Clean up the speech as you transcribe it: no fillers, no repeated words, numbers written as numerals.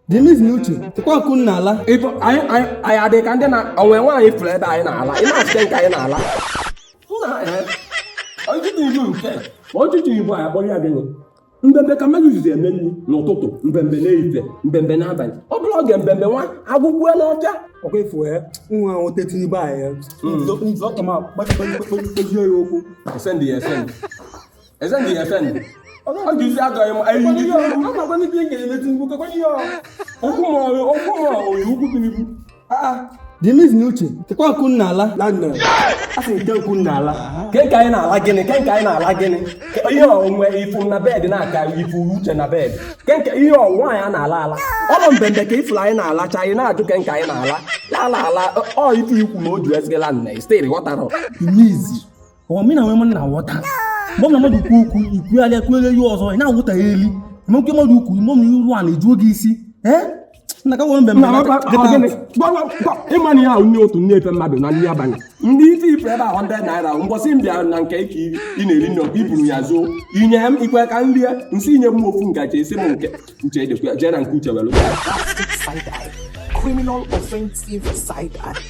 Dimiz na Uche, tụkwa nkụ n'ala. Ife anyị anyị anyị adị ka ndị na onwe nwaanyị fụrụ ebe anyị na-ala. Ị na-asite nke anyị na-ala. Nna, ọchịchị ibu nke ọchịchị ibu anyị akpọrọ ya gịnị? Mbembe ka mmadụ jizi eme nri n'ụtụtụ, mbembe n'ehihie, mbembe n'abalị. Ọ bụrụ oge mbembe nwa agwụgwue n'ọfịa. Ọkwa ifu ya, nwa nweta Tinubu anyị ya. Nzọtọ ma kpezie ya okwu. Esendị ya esendị. Esendị ya esendị. Ọ jizi agọghị m eyi ndị Tinubu. Ama ndị ga-eme Tinubu kakwa ihe ọ. Okwu ma okwu ma oyi ukwu Tinubu. Dimiz na Uche, tụkwa nkụ n'ala. Na nna. A sị nke nkụ n'ala. Ke nke anyị na-ala gịnị? Ke nke anyị na-ala gịnị? Ihe onwe ifu na bed na-aka ifu Uche na bed. Ke nke ihe nwaanyị a na-ala ala. Ọ bụ mbembe ka ifuru anyị na-alacha, anyị na-ajụ ke nke anyị na-ala. Ala ala ọ ife ikwu na o ju ezigala nna steri ghọtara. Dimiz, ọwa mi na nwe m na-aghọta. Mgbe na mmadụ kwu okwu, ikwugharịa kwuere ihe ọzọ, ị na-aghọta ya eli. Eme mmadụ ukwu, mgbe na iru a na-eju oge isi. Ee? Nna ka nwere mbembe. Ịma na ihe ahụ nne otu nne efe mmadụ na nri abalị ndị ife ife ebe ahụ 100 naira mbọsị m bịara na nke ike ị na-eri nne ọkụ iburu ya zoo inye m ikwe ka m rie nsị inye m ofu ngaji esi m nke Uche edekwa jee na nke Uche welu Side eye. Criminal offensive side eye.